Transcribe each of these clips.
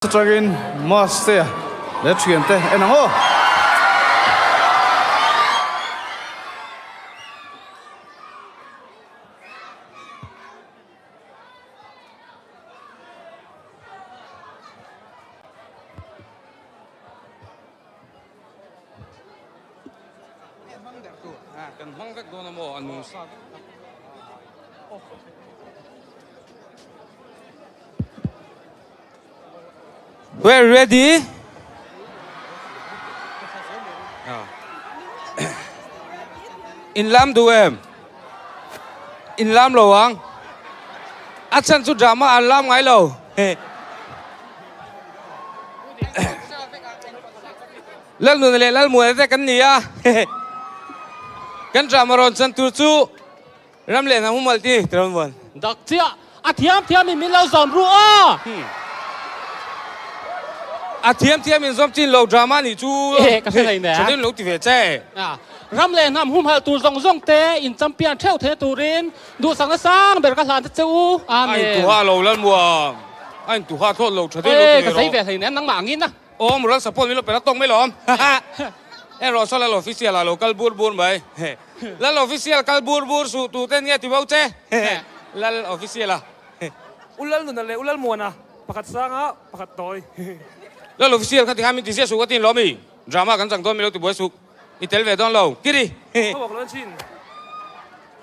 Atangin Mastea leh thiante en ang aw. We're ready. In lam duh em? In lam lo ang. A chhan chu drama an lam ngai lo. Lalnuna leh Lalmuana te kan ni a. Kan drama rawn chan tur chu Ram leh hnam humhalh ti ti rawn vuan. Dak chiah a thiam thiam in min lo zawm ru aw. A thiam thiam in zawm chin lo drama nih chu. Eh ka hre hlei nen. Tha deuhin lo ti ve che. Ram leh hnam humhalh tur zawng zawng te in champion theuh theih turin duhsakna sang ber ka hlan ta che u. Amen. A intuha lo Lalmuam. A intuha thlawt lo tha deuhin lo ti ve rawh. Eh ka zei ve hlei nen nangmah angin a. Aw moral support min lo pe la tawk mai lawm. En rawh saw Lal official ah lo kal bur bur mai. Lal official kal bur bur suh tu ten nge ti bo che. Lal official a. U Lal Nuna leh U Lal Muana pakhat sanga pakhat tawi. Lal official kha tikhan min ti ziah suh ka tin lawm i. Drama kan chang dawn mi lo ti buai suh. I tel ve dawn lo. Kiri. Ka walk lo en chin.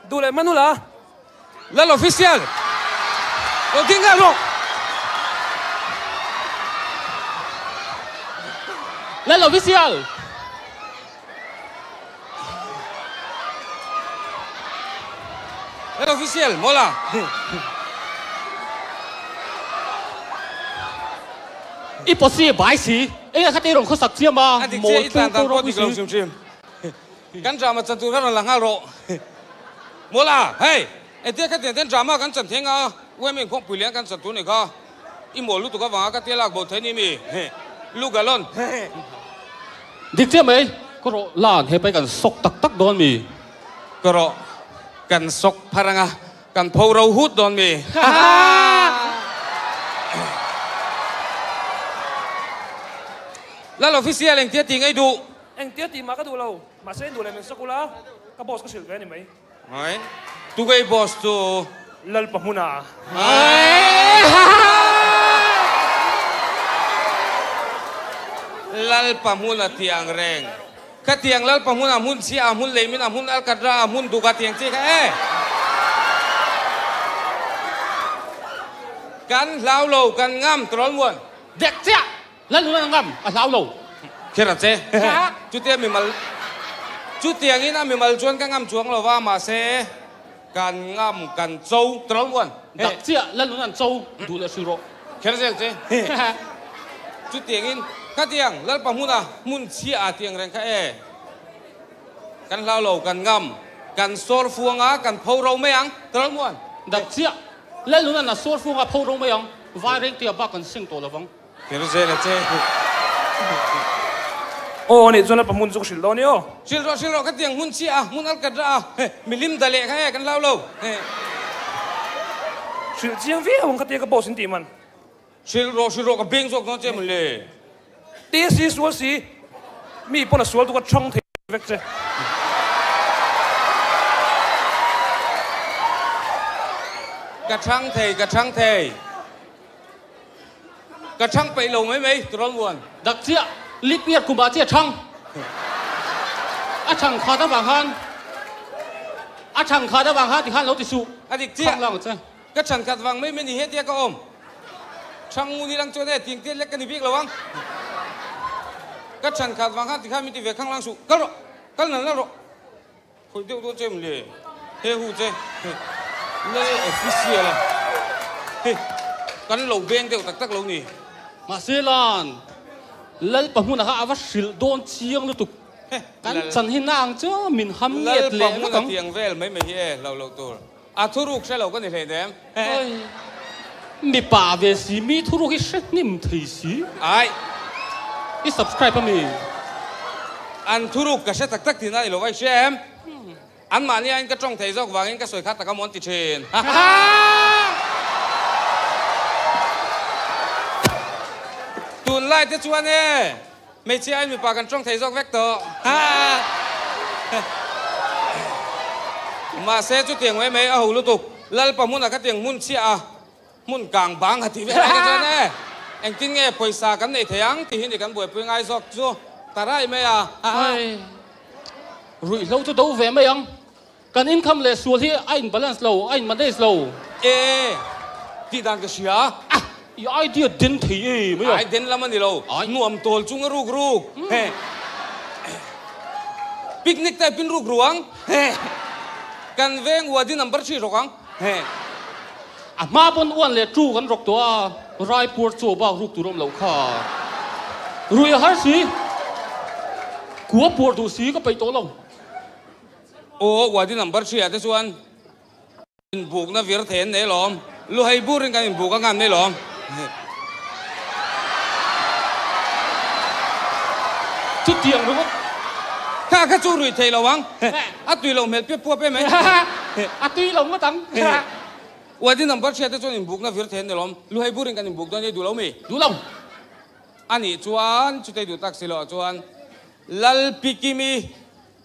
Duh leh Manula. Lal official lo ding nghal rawh. Lal official. Lal official mawla. I pawsi bai si enge kha te rawn khawsak chiam a A dik chiah i tlan dan pawh dik lo hrim hrim. Kan drama chan tur kha rawn la nghal rawh. Mawla, hei, engtia khatiang ten drama kan chan theng a, UMA inkhawmpui lian kan chan tur ni kha. I mawl lutuk avanga ka tia lak bo thei ni mi? Lu galon. Dik chiah mai, ka rawh lan he pai kan sawk tak tak dawn mi? Ka rawh kan sawk phar anga kan pho ro hut dawn mi? Lal official engtia tih ngaih duh? Engtia tih mah ka duh lo, mahse in duh leh min sawk ula, ka boss ka hrilh ve a ni mai. Hai, tugei boss chu? Lalpa hmuna. Lalpa hmuna tiang reng. Khatiang Lalpa hmuna hmun chhia a hmun leimin a hmun alkatra a hmun duka tiang chi kha e. Kan hlau lo, kan ngam tawlmuan. Dek chiah! Lalhun a ngam, a hlau lo. Kher a che. Chutia mimal, chutiangin a mimal chuan ka ngam chuang lo va, mahse kan ngam, kan cho tawlh muan. Dak chiah Lalhun an cho duh leh hril rawh. Kher zel che. Chutiangin khatiang Lalpa hmuna hmun chhia ah tiang reng kha e. Kan hlau lo, kan ngam, kan sawr fuang a, kan pho ro mai ang tawlh muan. Dak chiah Lalhun an a sawr fuang a, pho ro mai ang, vai reng tia bak kan seng tawh lo vang. Kher zel a che. Aw anih chuan Lalpa hmun chu ka hrilh dawn i aw. Hrilh rawh hrilh rawh ka tiang hmun chiah a hmun al kat rah a milim da leh kha e kan hlau lo. Hrilh chiang viau ang ka tia ka boss in tih man. Hrilh rawh hrilh rawh ka beng zawk dawn che mawle. Ti si sual si mi pawn a sual tu ka chhang thei vek che. Ka chhang thei ka chhang thei. Ka chhang peih lo mai mai, Turawn Muan. Dak chiah, lip year kum ah chiah chhang. A chhang khat avang khan, a chhang khat avang khan tikhan lo ti suh. A dik chiah. Chhang lang che. Ka chhan khat vang mai mai ni hetia ka awm. Chhang ngu ni lang chuan e ting tiat lek ka ni bik lo ang. Ka chhan khat vang khan tikhan min ti ve khang lang suh. Kal rawh, kal nal nal rawh. Khawih deuh dawn che em le? He hu che Lal official a hei kan lo beng deuh tak tak lo ni. Mahse lan Lalpa hmunah kha a va hrilh dawn chiang lutuk. Kan chan hi na ang chu min ham nget leh vek ang. Lalpa hmuna tiang vel mai mai hi e hlauh loh tur. A thuruk hre lo ka ni hleinem. Oi mipa ve si mi thuruk hi hre hnim thei si. Ai. I subscribe a mi? An thuruk ka hre tak tak tihna ni lo vai hria em? An mahni aiin ka tawng thei zawk vangin ka sawi kha tak a mawn ti thin. Tunlai te chuan e, hmeichhia aiin mipa kan tawng thei zawk vek tawh. Mahse chutiang mai mai a ho lutuk. Lalpa hmunah khatiang hmun chhiah a, hmun kang bang a ti ve lai kha chuan e, engtin nge pawisa kan neih thei ang tih hi ni kan buaipui ngai zawk chu ta raih mai a. Ai, ruihhlo chu do ve mai ang. Kan income leh sual hi a in balance lo, a in manage lo. E, tih dan ka hria. Ah, i idea den thei e mai a. Ai den lam a ni lo, nuam tawl chung a ruk ruk. He, picnic type in ruk ru ang. He, kan veng uadi number ṭhi rawk ang. He. A hma pawn uan leh ṭu kan rawk tawh a, Raipur chaw bak ruk tur awm loh kha. Rui a har si, kua puar duh si ka peih tawh lo. Aw, wadi number hria te chuan inbukna vir thei an nei lawm. Luhai burin kan inbuk a ngan mai lawm. Chutiang ringawt. Kha kha chu rui thei lo ang. A tui lo hmel piap puap em mai. A tui lo ngawt ang. Wadi number hria te chuan inbukna vir thei an nei lawm. Luhai burin kan inbuk dawn ei duh lo mi? Duh lo. A nih chuan chutei duh tak si loh chuan Lalpikimi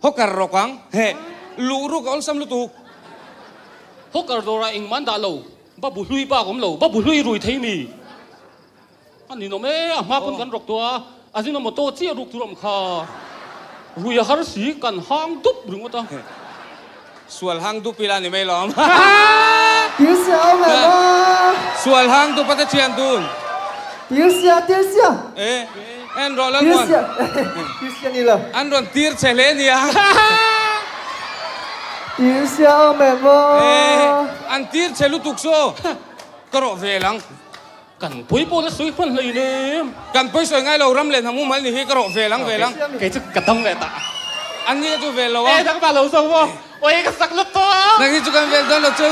Hawker rawk ang, heh, luh ruk a awlsam lutuk. Hawker dawrah engmah an dah lo, babu hlui bak awm lo, babu hlui rui thei mi a ninawm e, a hma pawn kan rawk tawh a, a zin a motor chiah ruk tur a awm kha, rui a har si, kan hang dup ringawt a. Sual hang dup ila ni mai lawm. Tirsia awm em a? Sual hang dup a te thian dun. Tirsia, tirsia. E, en rawh Lalmuan. Tirsia, tirsia ni lo. An rawn tir che hle nia. Tirsia awm em a? E, an tir che lutuk saw. Ka rawh vel ang. Kan pawi pawh la sawi hman hlei nem. Kan pawi sawi ngai lo ram leh hnam umal ni hi ka rawh vel ang vel ang. Kei chu ka dang leh ta. An ni chu vel lo a. E dang ta lo zo maw. Oi ka sak lut tawh a. Nang hi chu kan vel dawn lo chu.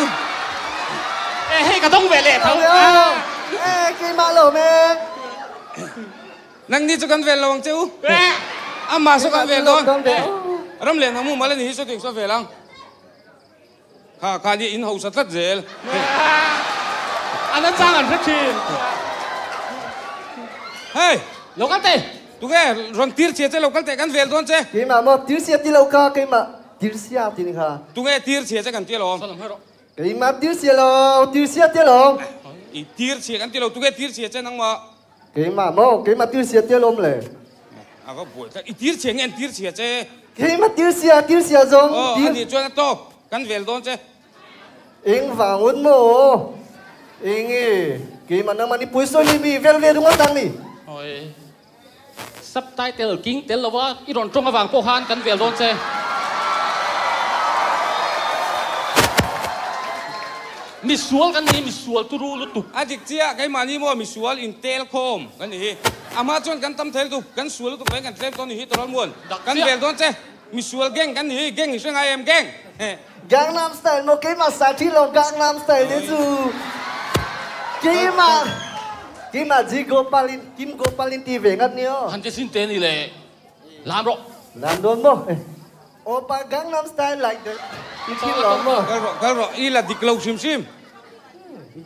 E hei ka dawng ve leh tho. E keimah lo me. Nang ni chu kan vel lo ang che u. Amah saw kan vel dawn. Ram leh hnam umal ani hi saw tiang saw vel ang. Kha kha nia in hausa tlat zel. A na chang an hre thin. Hei! Lo kal teh! Tunge rawn tir chhia che lo kal teh kan vel dawn che. Keimah maw tir chhia ti lo kha keimah tir chhia ti ni kha. Tunge tir chhia che kan ti alawm. Salam hai rawh. Keimah tir chhia lo tir chhia ti alawm. I tir chhia kan ti lo tunge tir chhia che nangmah. Keimah maw keimah tir chhia ti alawm le. A va buai tlat i tir chhia nge an tir chhia che. Keimah tir chhia tir chhia zawng. Aw a nih chuan a tawk. Kan vel dawn che. Eng vang un maw? Eng e, keimah nangmah ni puisawi ni mi vel ve ringawt ang ni. Awi. Subtitle king tel lova i rawn tawng avang pawh khan kan vel dawn che. Misual kan ni, misual turu lutuk. A dik chiah, keimahni maw misual intel khawm kan ni hi. Amah chuan kan tam thei lutuk, kan sual lutuk vangin kan tlem dawn ni hi Tawlal Muan. Kan vel dawn che. Misual gang kan ni hi, gang i hre ngai em gang? Gangnam style maw keimah sa thi lo Gangnam style te chu keimah keimah Ji Gopal in Kim Gopal in ti ve ngat ni aw. Han che sin te ni le lam rawh. Lam dawn maw? Opa Gangnam style like that i thi lo maw? Kal rawh kal rawh i la dik lo hrim hrim.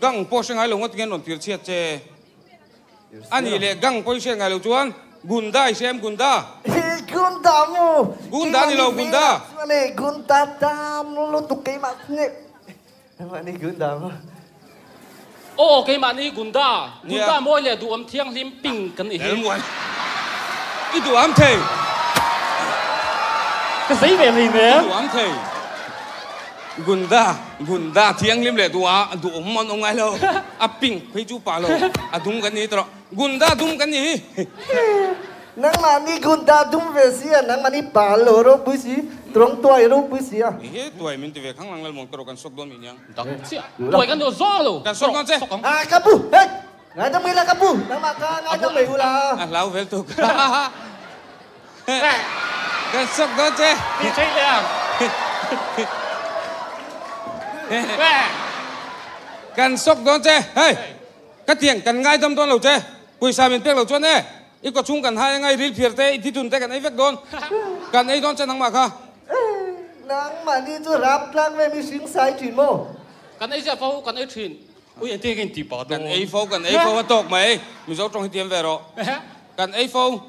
Gang pawh hre ngai lo ngawt ngen rawn tir chhiat che. A nih leh gang pawh i hriat ngai lo chuan Gunda i hria em Gunda? Hi Gunda mu! Gunda ni lo Gunda! Chuan e Gunda tam lutuk keimah nge mahni Gunda mu. Aw keimahni Gunda, Gunda mawi leh duhawm thianghlim ping kan ni hi. Elmuan i duham thei. Ka zei ve hlei nen. I duham thei. Gunda, Gunda thianghlim leh duh a duhawm an awm ngai lo. A pink phei chu pah lo, a dum kan ni tawh. Gunda dum kan ni hi. Nangmahni Gunda dum ve si a, nangmahni pa lo ropui si, tawng tuai ropui si a. He tuai min ti ve khang lang lalmawn ka rawh kan sawk dawn mi niang. Dang chiah, tuai kan duh zawng lo. Kan sawk dawn che. Ah ka pu, hei, ngaidam mai la ka pu, nangmah ka ngaidam mai u la. A hlau vel tuk. Kan sawk dawn che. Ti thei leh ang. Kan sawk dawn che. Hei, ka tiang kan ngaidam dawn lo che. Pawisa min pek lo chuan e, i kawchhung kan hai anga i ril phiar te, i thithun te kan ei vek dawn. Kan ei dawn che nangmah kha. Nangmahni chu rap tlang ve mi hring sai thin maw? Kan ei ziah fo, kan ei thin. Ui engtin nge ka intih pah dawn? Kan ei fo, kan ei fo a tawk mai. Mizo tawng hi tiam ve rawh. Kan ei fo.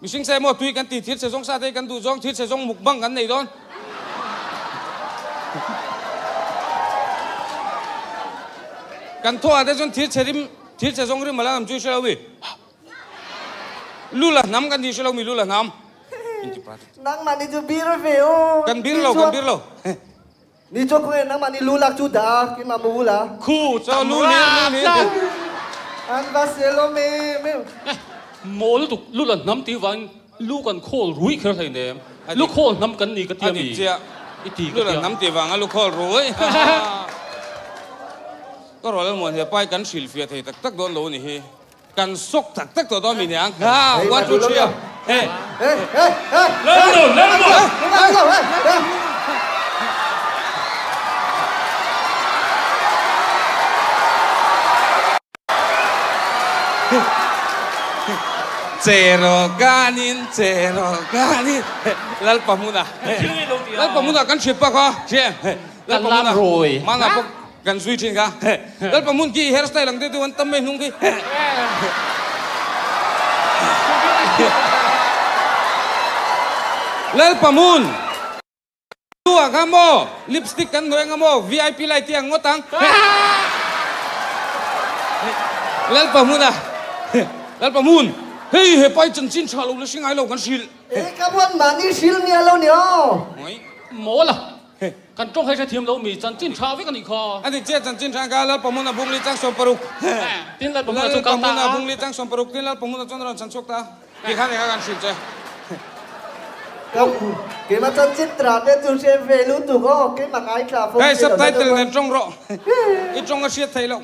Mihring sa emaw tui kan ti thil chhe zawng sa te hi kan duh zawng thil chhe zawng mukbang kan nei dawn. Kan thaw ah te chuan thil chhe rim thil chhe zawng rim a la nam chu i hre lo mi. Lu la hnam kan ti hre lo mi lu la hnam. Nangmah ni chu bir ve aw. Kan bir lo kan bir lo. Ni chu khawnge nangmah ni lu lak chu dah a keimah mu la. Khu Chaw lu lir lu lir. An va sel awm em em. Maw lutuk lu la hnam tih vangin lu kan khawl rui kher hlei nem. Lu khawl hnam kan ni ka ti a mi? I ti ka Lu la tia. hnam tih vanga lu khawl rui. Ka rual almuan he pai kan hrilhfiah thei tak tak dawn lo a ni hi. Kan sawk tak tak tawh dawn mi niang. Ha, one two three a. Hey. Hey, hey, hey. Lalnu, lalnu. Cheraw kanin, cheraw kanin. Lalpa hmuna. Lalpa hmuna kan hrilh pak a. Kan lam rawi. Mana pawh Kan zui thin kha. Lalpa hmun khi hair style ang deuh deuh an tam mai hnung khi. Lalpa hmun tu ah kha maw lipstick kan hnawih anga maw vip light hi ang ngawt ang. Lalpa hmun ah Lalpa hmun hei hepa hi chanchin tha lo la hre ngai lo kan hrilh. Hei ka buat mahni hrilh nia lo ni aw. Mawl a. Kan tawng hei hrethiam lo mi chanchin tha vek a nih kha. A dik chiah chanchin tha ka Lalpahmuna bungli chang 60. Tin Lalpahmuna chu kal ta a. Lalpahmuna bungli chang 60 tin Lalpahmuna chuan rawn chan chhuak ta a. Ti khan engah kan hrilh che. Ka keimah chanchin tha te chu hre ve lutuk aw keimah ngaithla fo Hei subtitle nen tawng rawh. I tawng a hriat theih loh.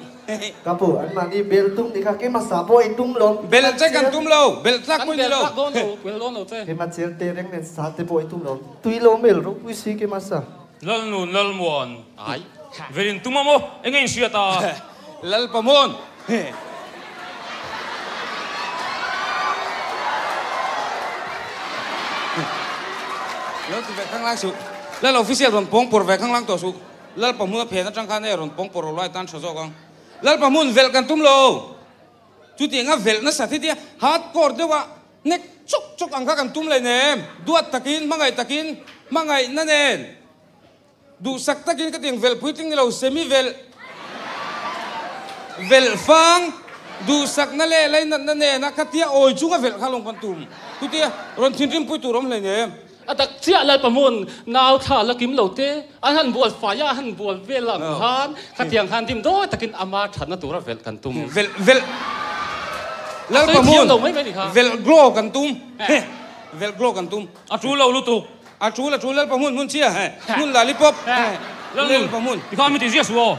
Ka pu an mahni bel tum ni kha keimah sa pawh i tum lo. Bel che kan tum lo, bel tlak pawh i ni lo. Kan bel tlak dawn lo, bel dawn lo che. Keimah chel te reng nen sa te pawh i tum lo. Tui lo mel ropui si keimah sa. Lalnun Lalmuan. Ai. Velin tum a maw? Enge in hriat a? Lalpamuan. Lo ti ve khanglang suh. Lal official rawn pawng pawr ve khanglang tawh suh. Lalpa hmun a phen atang khan e rawn pawng pawr rawh lai tan tha zawk ang. Lalpa hmun velh kan tum lo. Chutiang a velh nasa thi tia hardcore deuh a nek chawk chawk ang kha kan tum leh nem. Duat takin, hmangaih takin, hmangaihna nen duhsak takin ka tiang velh puitling ni lo semi velh velh fang duhsakna leh lainatna nen a khatia awi chunga velh kha lawng kan tum. Chutia rawn thinrim pui tur awm hlei nem. A tak chiah Lalpa hmun nau thla la kim lo te, an han bual fai a, a han bual vel ang khan khatiang khan dim dawi takin ama thatna tura velh kan tum. Velh velh Lalpa hmun velh glow kan tum. Velh glow kan tum. A tul lo lutuk. A tul a tul Lalpa hmun hmun chhia hmun lalipop Lalpa hmun. Tikhan mi ti ziah suh aw.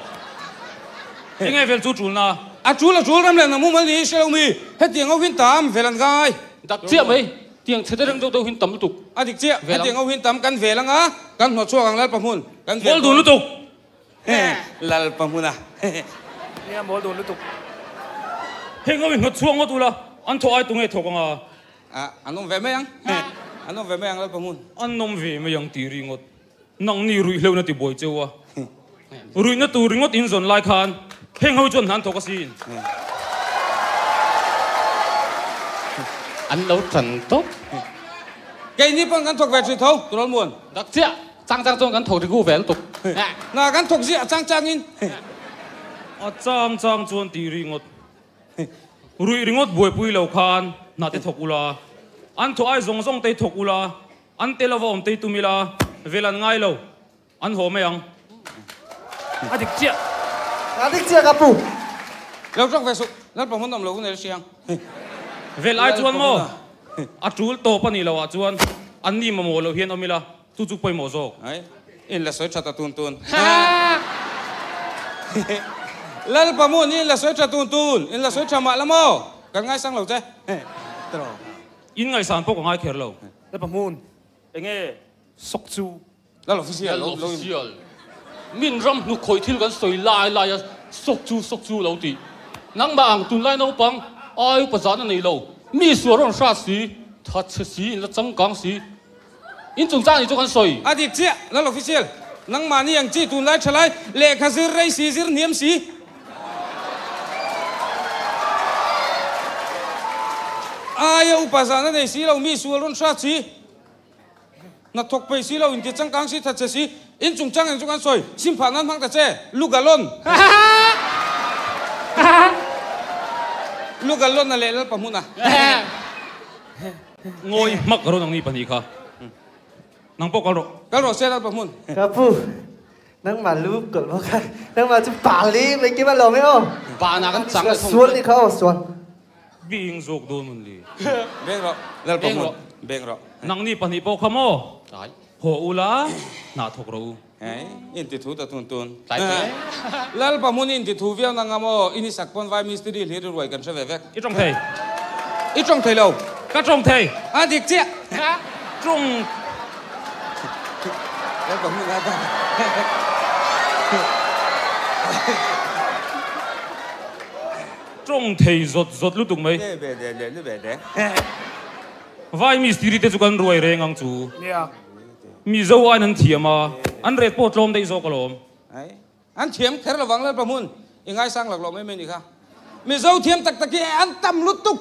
Enge velh chu tulna? A tul a tul ram leh hnam mumal ni hre lo mi hetiang ho hin tam velh an ngai. Dak chiah mai. Tiang chhe te reng deuh deuh hin tam lutuk. A dik chiah, hetiang ho hin tam kan vel anga, kan hnawt chhuak ang Lalpa hmun, kan vel Mawl dun lutuk. Lalpa hmuna. Nia mawl dun lutuk. Heng ho hi hnawt chhuak ngawt ula, an thawh ai tunge thawk anga? A, an awm ve mai ang. An awm ve mai ang Lalpa hmun. An awm ve mai ang tih ringawt. Nangni ruihhleuhna ti buai cheu a, ruihna tur ringawt in zawn lai khan heng ho chuan hnan thawk asin. An lo tan tawp. Keini pawn kan thawk ve thin tho, Turawl Muan. Dak chiah, chang chang chuan kan thawk rigu ve lutuk. Na kan thawk ziah chang chang in. A chang chang chuan tih ringawt. Ruih ringawt buaipui lo khan hna te thawk ula, an thawh ai zawng zawng te thawk ula, An tel ava awm tei tum ila, vel an ngai lo, an haw mai ang. A dik chiah. A dik chiah ka pu. Lo tawk ve suh, Lalpa hmun awm lo hun el hriang. Vel ai chuan maw? A tul tawp a nih loh ah chuan an ni mamawh loh hian awm ila, chu chu pawimawh zawk. Ai, in la sawi tha ta tun tun. Lalpa hmun in la sawi tha tun tun, in la sawi tha mah la maw? Kan ngaisang lo che. In ngaihsan pawh ka ngai kher lo. Lalpa hmun. Enge sawk chu? Lal official lo Lal official. Min ram hnuk khawih thil kan sawi lai lai a sawk chu sawk chu lo tih. Nangmah ang tunlai naupang ai upa zahna nei lo. Mi sual rawn hrat si, that chhe si, in la changkang si. In chungchang nih chu kan sawi. A dik chiah, Lal official. Nangmahni ang chi tunlai tha lai lehkha zir rei si zir hniam si. Aia upa zahna nei si lo, mi sual rawn hrat si, hna thawk peih si lo, inti changkang si, thatchhe si, in chungchang eng chu kan sawi, sim phah nan hmang ta che, lu galon. Lu galon a leh Lalpa hmun a. Ngawi hmak rawn ang ni pahnih kha. Nang pawh kal rawh. Kal rawh se Lalpa hmun. Ka pu, nangmah lu kawlh bawk a, nangmah chu pa li mai kim a lawm e aw. Pa na kan chang a Sual ni kha aw sual. Bing zawk dawn mun li. Beng rawh, Lalpa hmun. Beng rawh. Nangni pahnih pawh kha maw? Haw ula, hnah thawk rawh u. Hei, in ti thu ta tun tun. Lalpa hmun in ti thu viau na ngam aw, in i sak pawn vai mistiri hlir i ruai kan hre ve vek. I tawng thei. I tawng thei lo. Ka tawng thei. A dik chiah. Tawng. Lalpa hmun a dah. Tawng thei zawt zawt lutuk mai. Vai mistiri te chu kan ruai reng ang chu. Mizo aiin an thiam a, an ret pawh tlawm daih zawk alawm. An thiam kher lovang Lalpa hmun i ngaisang lak lo mai mai ni kha. Mizo thiam tak tak hi an tam lutuk.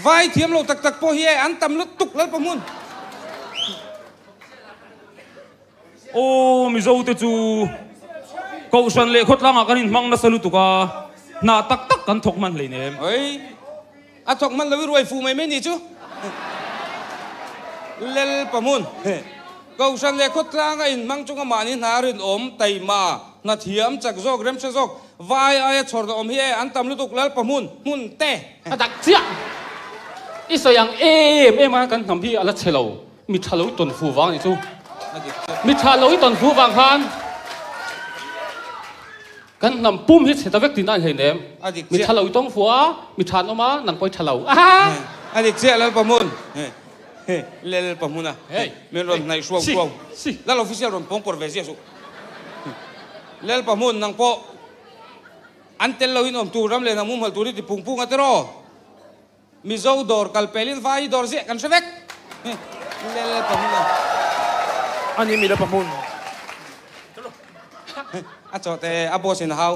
Vai thiam lo tak tak pawh hi an tam lutuk Lalpa hmun. Aw Mizo te chu Kohhran leh khawtlangah kan inhmang nasa lutuk a, hna tak tak kan thawk hman hleinem. Oi, a thawk hman lo i ruai fuh mai mai ni chu. Lel Pamun, Kohhran leh khawtlanga inhmang chunga mahni hna rinawm, taima, hna thiam, chak zawk, remhre zawk, vai aia chhawrna awm hi e an tam lutuk Lal Pamun, hmun te. A dak chiah. I sawi ang em em a kan hnam hi a la chhe lo. Mi tha lo i tawn fu vang anih chu. Mi tha lo i tawn fu vang khan kan hnam pum hi chhe ta vek tihna a ni hleinem. Mi tha lo i tawng fu a, mi tha an awm a, nang pawh i tha lo. A dik chiah Lalpahmun. Lalpahmuna min rawn hnaih hruau hruau. Lal official rawn pawng pawr ve ziah suh. Lalpahmun nang pawh an tel loin awm tur ram leh hnam humhalh tur i ti phung phung a tiraw? Mizo dawr kal pelin vai hi dawr ziah kan hre vek. Lel pahmun a. Ani mi la pahmun. A chaw te a boss in a hau.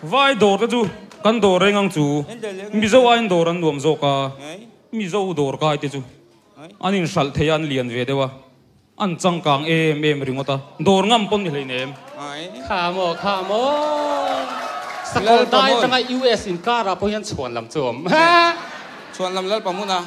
Vai dawr te chu kan dawr reng ang chu. Mizo aiin dawr an nuam zawk a. Mizo dawr kai te chu an inhralh thei a an lian ve deuh a. An changkang em em ringawt a, dawr ngam pawn ni hleinem. Kha maw, kha maw. Sakawr dai atanga US inkar ah pawh hian chhuan lam chu a awm. Chhuan lam Lalpa hmun a.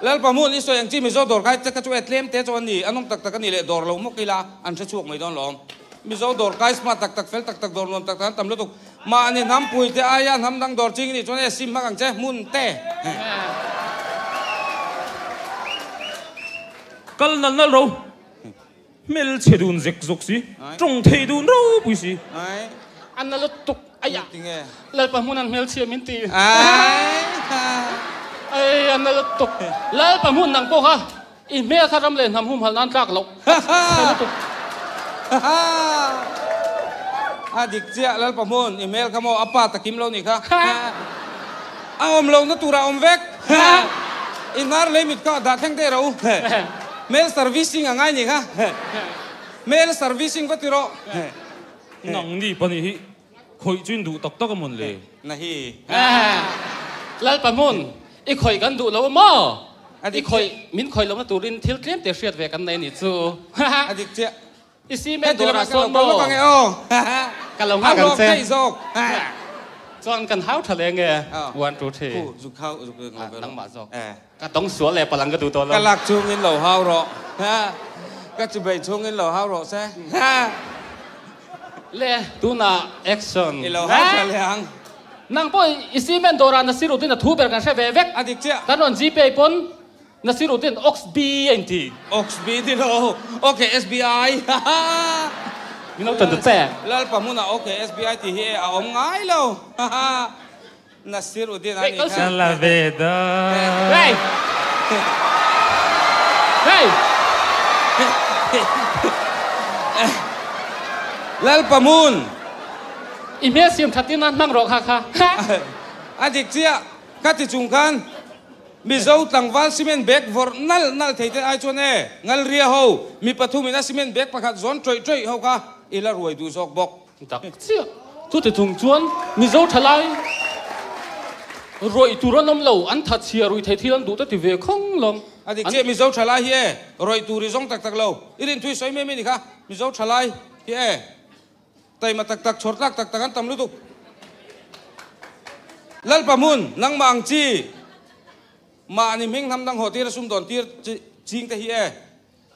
Lalpa hmun i sawi ang chi Mizo dawr kai te kha chu e tlem te chu an ni, an awm tak tak a ni leh dawr lo mawk ila an hre chhuak mai dawn lawm. Mizo dawr kai smart tak tak fel tak tak dawr nuam tak tak an tam lutuk. Mahni hnampui te aia hnam dang dawr ching i nih chuan e sim hmak ang che hmun te. Kal nal nal ro, hmel chhe dun zek zawk si, tawng thei dun ropui si. A na lutuk aia, Lalpa hmun an hmel chhia min ti. Ai a na lutuk, Lalpa hmun nang pawh kha i hmel kha ram leh hnam humhalh nan tlak loh, a chhe lutuk. A dik chiah Lalpa hmun i hmel kha maw a pa takim lo nih kha. A awm lohna turah awm vek. I hnar lei mit kha dah thleng teh ro. Hmel servicing a ngai nih kha. Hmel servicing va ti rawh. Nang ni pahnih hi khawih chu in duh tak tak a mawn le? Na hi. Lalpa hmun, i khawih kan duh lo a maw? I khawih, min khawih lohna turin thil tlem te hriat ve kan nei a nih chu. A dik chiah. I cement dawrah sawn maw? Ka lo nghak ang che. Chuan kan hau tha leh nge? One two three. Nangmah zawk. Ka tawng sual leh palang ka duh tawh lo. Ka lak chungin lo hau rawh. Ka chubei chungin lo hau rawh se. Le tunah action. I lo hau tha leh ang. Nang pawh i cement dawrah Nasiruddin a thu ber kan hre ve vek. A dik chiah. Kan rawn Gpay pawn Nasiruddin Oxby a inti. Oxby ti lo. Ok SBI. Min lo tan ta che. Lalpa hmunah ok SBI tih hi a awm ngai lo. Nasiruddin a nih kha. Ka la ve da. Hey! Hey! Lalpa hmun. I hmel siam that in a hmang rawh kha kha. A dik chiah. Ka ti chung khan. Mizo tlangval cement bag vawrh nalh nalh thei te ai chuan e, Ngalria ho, mi pathum in a cement bag pakhat zawn tawih tawih ho kha i la ruai duh zawk bawk. Dak chiah. Chuti chung chuan Mizo thalai rawih tur an awm lo, an thatchhia ruih theih thil an duh te ti ve khawng lawng. A dik chiah, Mizo thalai hi e, rawih tur i zawng tak tak lo. I rin thu i sawi mai mai ni kha, Mizo thalai hi e, taima tak tak, chhawr tlak tak tak an tam lutuk. Lalpa hmun, nangmah ang chi, mahni hming hnam dang haw tir a sumdawn tir ching te hi e.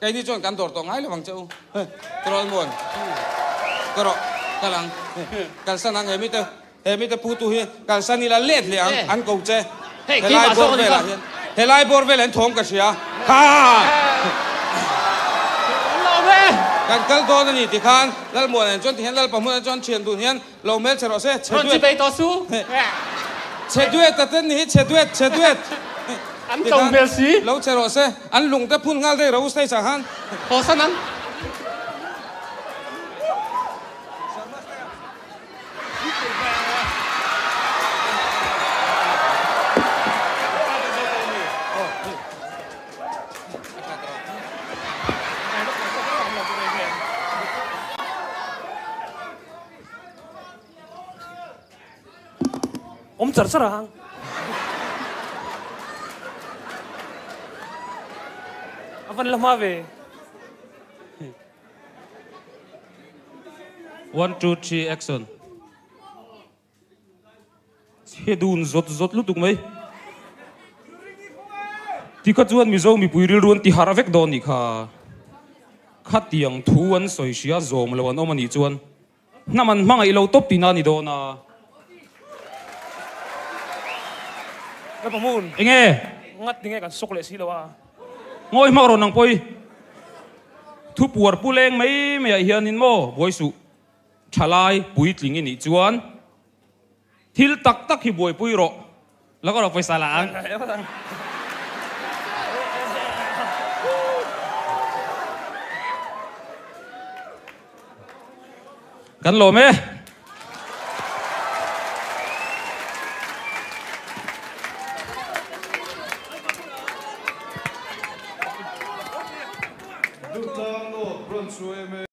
Keini chuan kan dawr tawh ngai lovang che u. Troll muan. Ka rawh. Kal ang. Kalsan ang he mite he mite pu tu hi kalsan ila let leh ang an ko che. Helai bawr velah hian helai bawr velah hian thawm ka hria. Ha! Kan kal dawn a ni ti khan Lalmuana chuan ti hian Lalpa hmunah chuan thian dun hian lo hmel che rawh se. Chhe duet. Chhe duet a ten ni hi chhe duet chhe duet. An to hmel si. Lo che rawh se. An lung te phun nghal daih ro stage ah khan. Haw san ang. Awm char char ang. A van la hma ve. One two three action. Chhe dun zawt zawt lutuk mai. Tikha chuan Mizo mipui rilru an ti harh vek dawn nih kha. Khatiang thu an sawi hria zawm lo an awm anih chuan Hnam an hmangaih lo tawp tihna a ni dawn a. Ka pamun. Enge? Ngat tinge kan sawk leh si lo a. Ngawi hmak rawn ang pawi. Thu puar pu leng mai mai ah hianin maw buai suh. Thalai puitling i nih chuan thil tak tak hi buaipui rawh. Lo ka rawh pawisa la ang. Kan lawm e. Duhtlang North Branch yma.